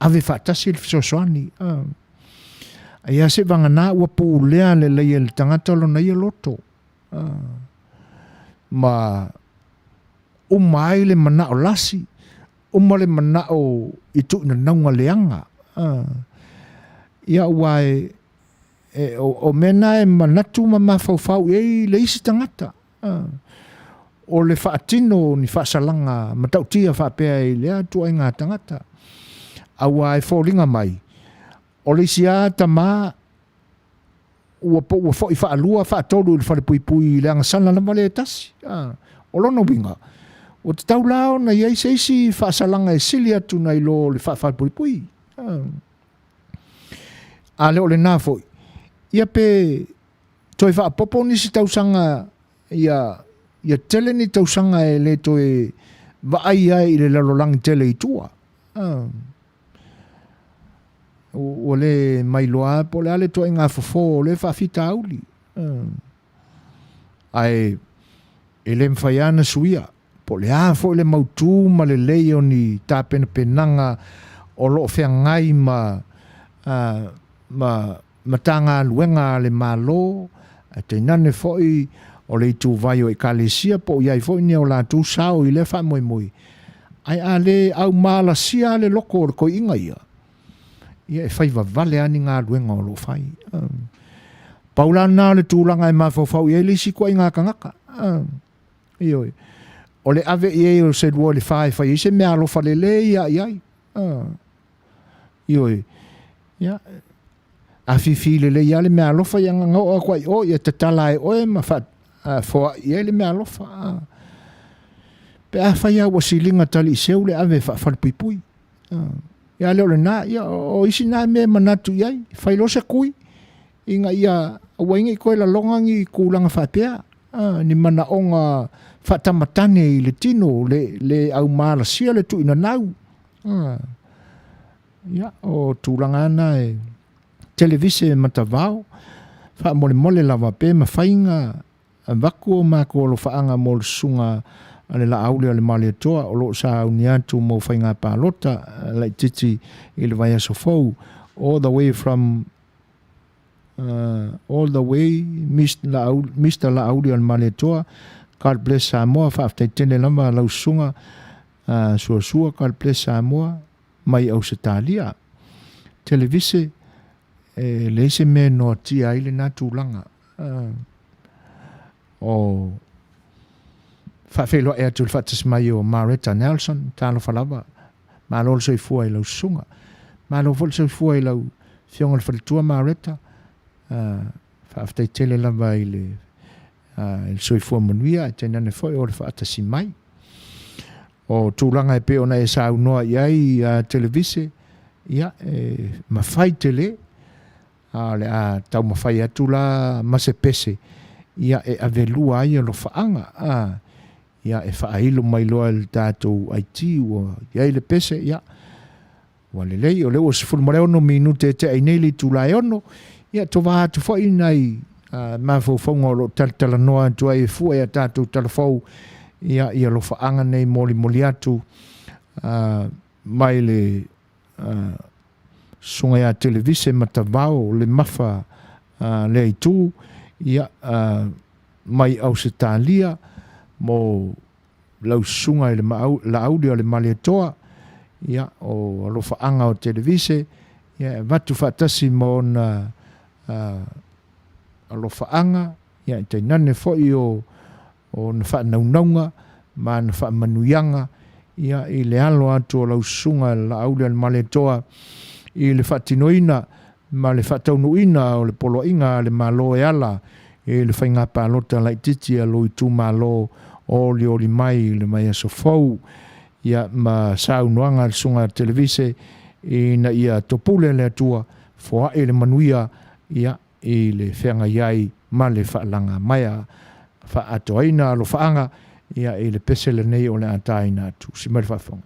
Ave faatasi le fesoasoani. Ia seivagana ua pulea lelei e le tagata lona ia loto. Ma uma ai le manao lasi, uma le manao i tuuinanauga leaga. Ia aua e, e, o, o mea na e manatu ma mafaufau i ai le isi tagata. O le faatino o ni faasalaga matautia faapea i lea ituaiga tagata. Aua e foliga mai, o le isi lava tama ua po ua foi faalua faatolu i le falepuipui i le agasala lava lea e tasi. O lona uiga, ua tatau la ona i ai se isi faasalaga e sili atu nai lo le faafalepuipui. A le o lena foi, ia pe toe faaopoopo nisi tausaga ia ia tele ni tausaga e le toe vaai ai i le lalolagi tele i tua. Ua le mailoa po o le a le ituaiga fofo o lea faafitauli. Ae e le mafai lava ona suia po o le a foi le mautu ma lelei o ni tapenapenaga o lo o feagai ma ma Matagaluega a le Malo, ae tainane foi o le ituvai o Ekalesia po o i ai foi ni o latou sao i lea faamoemoe. Ae a le aumalasia le loko o le toeaina ia, ia e fai vavale lava ni galuega o lo o fai. Pau la lena o le tulaga e mafaufau i ai le isi ituaiga tagata. Ioe. O le ave i ai o se lua i le fa e fai ai se meaalofa lelei lava i ai. Ioe. Ia, a fifi lelei lava le meaalofa, ia na oo atu ai i o, ia tatala ai oe ma faafoai i ai le meaalofa. Pe afai lava ua siliga taliiseu le ave faafalepuipui. Ia a le o lena, ia o isi na mea e manatu i ai, fai loa se kui, ina ia aua ai ne i toe laloga ni tulaga faapea, ni manaoga faatamatane i le tino, le, le aumalasia le tuuinanau. Ia, o tulaga na e televise matavao, faamolemole lava pe mafai ona avatu o matou alofaaga mo le susuga a le Laauli a le Malietoa o lo o sauni atu mo faiga palota laitiiti i le vaiaso fou, all the way from all the way Mister Laauli a le Malietoa, God bless Samoa. Faafetai tele lava lau susuga Suasua, God bless Samoa mai Ausetalia. Televise, e leai se mea e noatia ai lena tulaga. O faafeiloai atu i le faatasi mai o Maretta Nelson, talofa lava, malo le soifua i lau susuga. Malo foi le soifua i lau afioga i le faletua Maretta, faafetai tele lava i le i le soifua manuia, ae tainane foi o le faatasi mai. O tulaga e pei ona e saunoa i ai a televise, ia, e mafai tele, a o le a taumafai atu la ma se pese, ia, e avelua ai alofaaga, a, ia, e faailo mai loa i le tatou IT ua i ai le pese, ia, Ua lelei, o lea ua 16 minute e tea ai nei le itula e 6. Ia, tova atu foi nai mafaufauga o lo o talatalanoa atu ai e fua i a tatou talafou, ia, i alofaaga nei molimoli atu mai le susuga ia Televise Matavao le Mafa lea itu, ia, mai Ausetalia mo lau susuga i le Laauli o le Malietoa, ia, o alofaaga o Televise, ia, e avatu faatasi ma ona alofaaga, ia, e tainane foi o ona faanaunauga ma ana faamanuiaga, ia, i le alo atu o lau susuga i le Laauli o le Malietoa i le faatinoina ma le faataunuuina o le poloaiga a le Malo e ala i le faiga palota laitiiti a lou itumalo olioli mai i le vaiaso fou, ia ma saunoaga a le Susuga a Televise ina ia topule le Atua, foai le manuia ia i le feagai ai ma le faalaga-maea faaatoaina alofaaga ia i le pese lenei o le a taina atu. Si mai le faafofoga.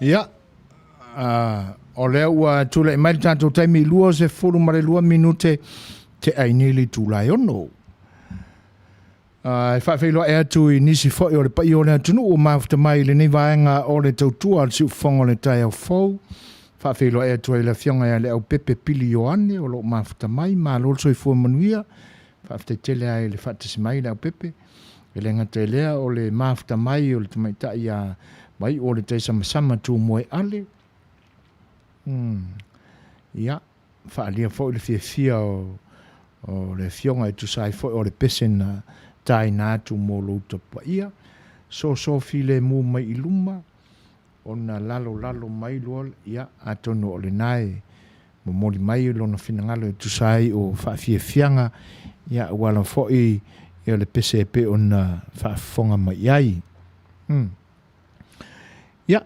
Ia, o lea ua tulai mai le tatou taimi 22 minute tea ai nei le itula e 6. E faafeiloai atu i nisi foi o le paia o le atunuu ua mafuta mai i lenei vaega o le tautua a le siufofoga o le taeao fou. Faafeiloai atu ai i le Afioga ia Leaupepe Pili Ioane o lo o mafuta mai. Malo le soifua manuia. Faafetai tele lava i le faatasi mai Leaupepe. E le gata i lea o le mafuta mai o le tamaitai ia Vaiu o le Taisamasama Tumoe Ale. Ia, faaalia foi le fiafia o le Afioga e tusa ai foi o le pese na taina atu mo lo outou paia. Soso filemu mai i luma, ona lalolalo mai loa, ia, atonu o lena e momoli mai lona finagalo e tusa ai o faafiafiaga, ia, aua lava foi ia le pese e pei ona faafofoga mai i ai. Ia,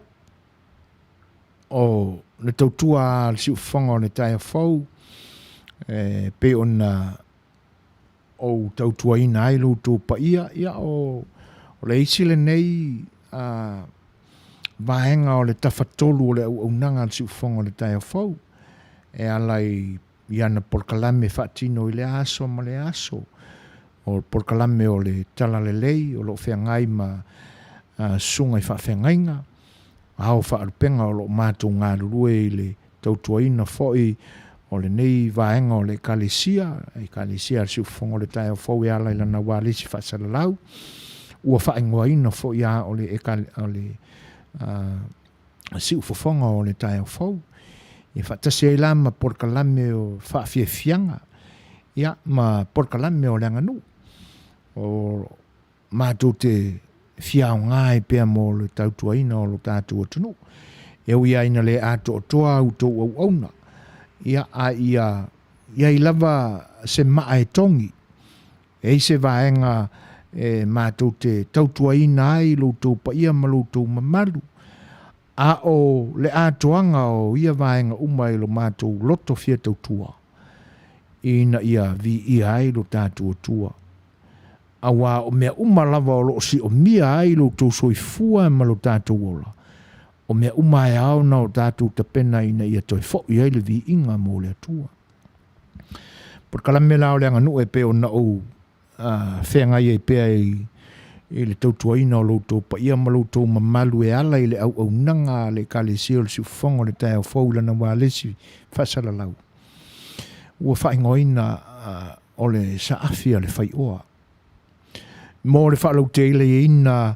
o le tautua a le siufofoga o le taeao fou, e pei ona ou tautuaina ai lo outou paia, ia o le isi lenei vaega o le tafatolu o le auaunaga a le siufofoga o le taeao fou, e ala i ana polokalame faatino i lea aso ma lea aso. O le polokalame o le Talalelei o lo o feagai ma susuga i faafeagaiga, ao faalupega o lo o matou galulue i le tautuaina foi o lenei vaega o le Ekalesia, Ekalesia a le Siufofoga o le Taeao Fou e ala i lana ualesi faasalalau, ua faaigoaina foi a o le Siufofoga o le Taeao Fou. Ia faatasi ai la ma polokalame o faafiafiaga, ia ma polokalame o le aganuu. O matou te fia aoga ai pea mo le tautuaina o lo tatou atunuu. E ui lava ina le atoatoa a outou auauna, ia, a ia i ai lava se maa e togi, e i ai se vaega e matou te tautuaina ai lo outou paia ma lo outou mamalu, a o le atoaga o ia vaega uma i lo matou loto fia tautua, ina ia viia ai lo tatou Atua. Aua o mea uma lava o lo o siomia ai lo outou soifua ma lo tatou ola, o mea uma e ao ona o tatou tapena ina ia toe foi ai le viiga mo le Atua. Polokalame la o le aganuu e pei ona ou feagai ai pea i le tautuaina o lo outou paia ma lo outou mamalu e ala i le auaunaga a le Ekalesia o le Siufofoga o le Taeao Fou i lana ualesi faasalalau, ua faaigoaina o le saafi a le faioa. Mo le faalauteleina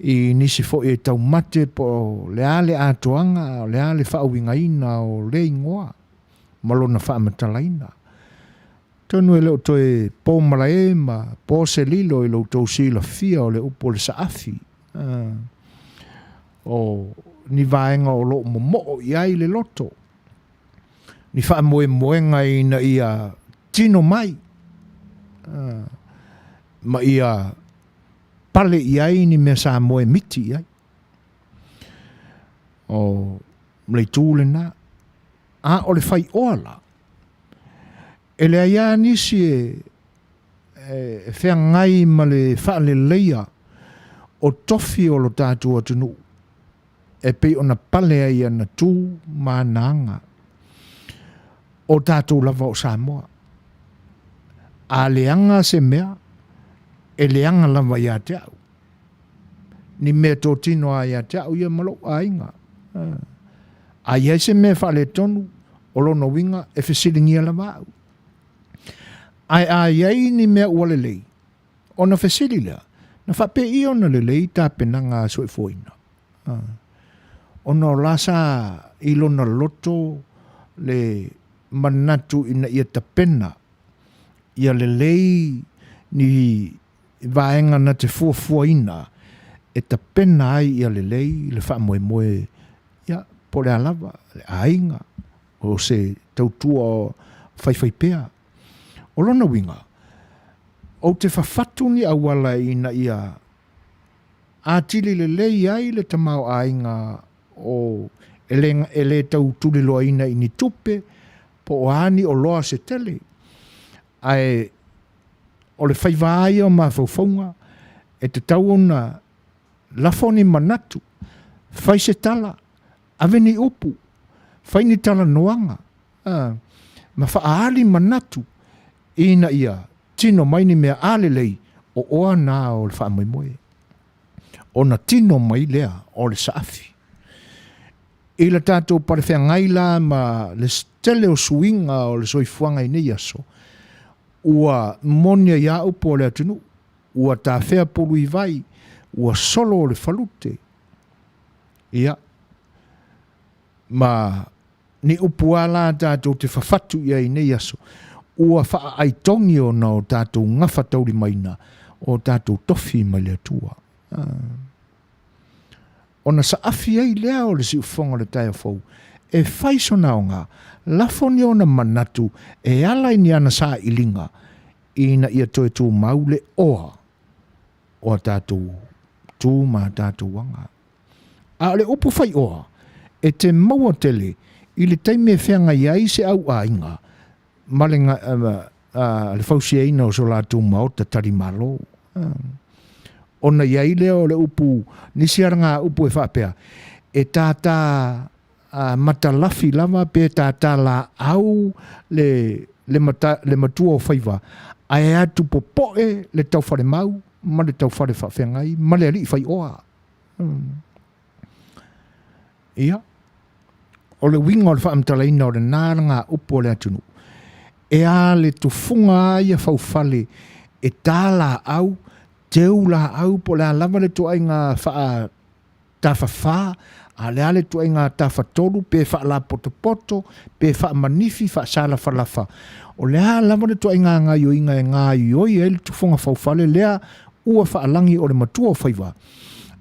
i nisi foi e taumate po o le a le atoaga, o le a le faauigaina o le igoa ma lona faamatalaina. Atonu e le o toe po malae ma po se lilo i lo outou silafia o le upu o le saafi, o ni vaega o lo o momoo i ai le loto, ni faamoemoega ina ia tino mai ma ia pale i ai ni mea sa moe miti i ai. O le itu lena. A o le faioa la, e leai lava nisi e feagai ma le faaleleia o tofi o lo tatou atunuu e pei ona pale ai ana tu ma ana aga. O tatou lava o Samoa. A leaga se mea, e leaga lava ia te au. Ni mea totino lava ia te au ia ma lou aiga. A i ai se mea faaletonu, o lona uiga e fesiligia lava au. Ae a i ai ni mea ua lelei, ona fesili lea, na faapei ona lelei tapenaga a soifuaina? Ona o la sa i lona loto le manatu ina ia tapena ia lelei ni vaega na te fuafuaina e tapena ai ia lelei le faamoemoe, ia, po o le a lava, le aiga, o se tautua faifaipea. O lona uiga, ou te fafatu ni auala ina ia atili lelei ai le tamaoaiga o e le, e le tau tuliloaina i ni tupe po o a ni oloa se tele, ae o le faiva lava ia o mafaufauga e tatau ona lafo ni manatu, fai se tala. Ave ni upu, fai ni talanoaga, a, ma faaali manatu ina ia tino mai ni mea a lelei o oa na o le faamoemoe. Ona tino mai lea o le saafi. I le tatou palefeagai la ma le tele o suiga o le soifuaga i nei aso, ua moni ai a upu o le atunuu, ua tafea pulu i vai, ua solo le falute. Ia, ma ni upu a la tatou te fafatu i ai i nei aso, ua faaaitogi ona o tatou gafataulimaina o tatou tofi mai le Atua. Ona saafi ai lea o le siufofoga o le taeao fou, e fai sona aoga, lafo ni ona manatu e ala i ni ana sailiga ina ia toe tumau le oa o a tatou tu ma a tatou aga. A o le upu faioa, e te maua tele i le taimi e feagai ai se auaiga ma le, le fausiaina o so latou maota talimalo. Ona i ai lea o le upu, nisi ala upu e faapea, e tātā matalafi lava pe tātā laau le, le, mata, le matua o faiva, ae atu popoe le taufalemau ma le taufale faafeagai ma le alii faioa. Ia, o le uiga o le faamatalaina o lena laga upu o le atunuu, e a le tufuga a ia faufale e tā laau, teu laau po o le a lava le ituaiga faa tafafā, a o le a le ituaiga tafatolu pe faalapotopoto, pe faamanifi, faasalafalafa. O le a lava le ituaiga gaoioiga e gaoioi ai le tufuga faufale lea ua faalagi o le matua o faiva,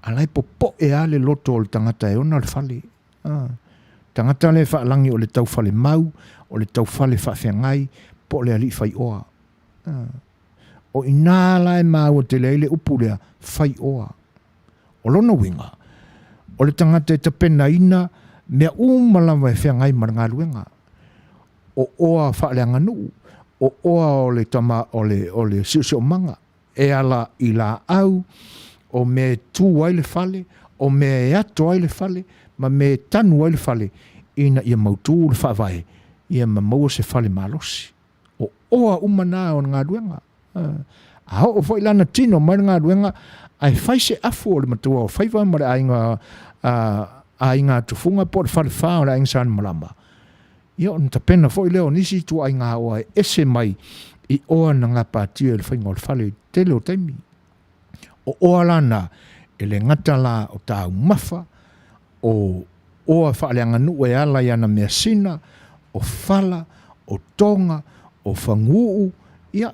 a la e popoe lava le loto o le tagata e ona le fale. A, tagata lea e faalagi o le taufale mau, o le taufale faafeagai, po o le alii faioa. A, o i ina la e maua tele ai le upu lea, faioa. O lona uiga, o le tagata e tapenaina mea uma lava e feagai ma le galuega. O oa faaleaganuu, o oa o le, tama, o le, o le siosiomaga, e ala i laau, o mea e tu ai le fale, o mea e ato ai le fale, ma mea e tanu ai le fale, ina ia mautu le faavae, ia ma maua se fale malosi. O oa uma na o le galuega. A oo foi la na tino mai le galuega, ae fai se afu o le matua o faiva ma le aiga, aiga tufuga po o le falefa o le aiga Salemalama, ia ona tapena foi lea o nisi ituaiga oa e ese mai i oa na gapatia i le faiga o le fale i le tele o taimi. O oa la na, e le gata la o taumafa, o oa faaleaganuu e ala i ana measina, o fala, o toga, o faguuu, ia,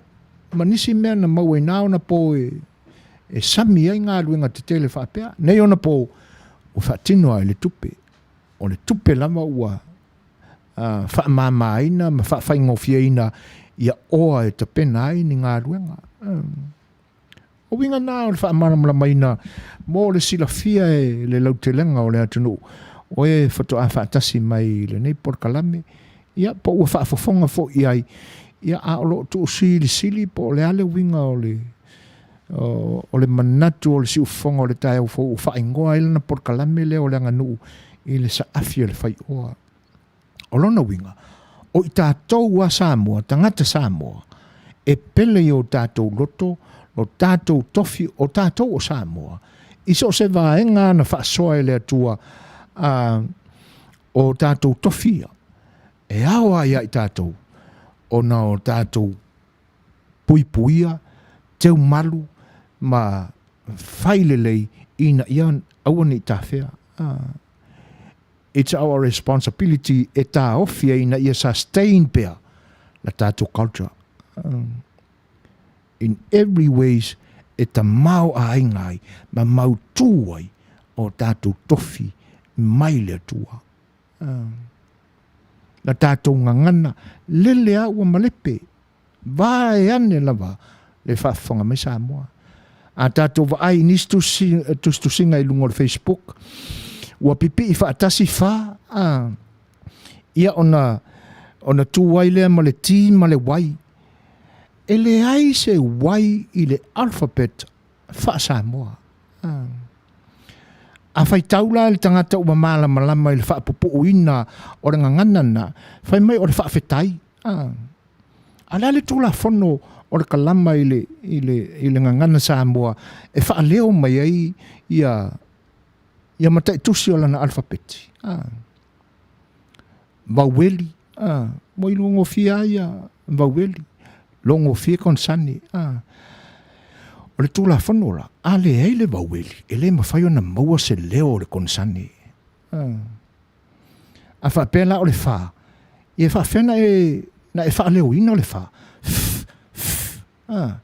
ma nisi mea na maua i na ona po e sami ai galuega tetele faapea. Nei ona po, ua faatino lava i le tupe. O le tupe lava ua faamamaina ma faafaigofieina ia oa e tapena ai ni galuega. O uiga na o le faamalamalamaina mo le silafia e le lautelega o le atunuu o e faatoa faatasi mai i lenei polokalame, ia po ua faafofoga foi i ai, ia a o lo o tuusilisili po o le a le uiga o le o le manatu o le siufofoga o le taeao fou ua faaigoa ai lana polokalame lea o le aganuu i le saafi o le faioa. O lona uiga, o i tatou a Samoa, tagata Samoa, e pele i o tatou loto, lo tatou tofi, o tatou o Samoa, i so o se vaega na faasoa e le Atua a, o tatou tofi ia, e ao lava ia i tatou ona o tatou puipuia, teumalu ma fai lelei ina ia aua ne i tafea. It's our responsibility e taofi ai ina ia sustain pea la tatou culture. In every ways e tamaoaiga ai ma mautū ai o tatou tofi mai le Atua. La tatou gagana, lele a ua malepe, vaeane lava le faafofoga mai Samoa. A tatou vaai i nisi tusi, tusitusiga i luga o le Facebook, ua pipii faatasi fa, a, ia ona, ona tu ai lea ma le T ma le Y. E leai se Y i le alphabet faa-Samoa. A faitau la le tagata ua malamalama i le faapupuuina o le gagana lena, fai mai o le faafetai. A o le a le Tulafono o le kalama i le, i le, i le gagana Samoa e faaleo mai ai ia, ia mataitusi o lana alfapeti? A. Vaueli, a, ua ilogofie lava ia vaueli, logofie konesane. A. O le Tulafono la, a leai le vaueli, e le mafai ona maua se leo o le konesane. A. A faapea la o le fa, ia e faafefea na e, na e faaleoina le fa? F, f, a.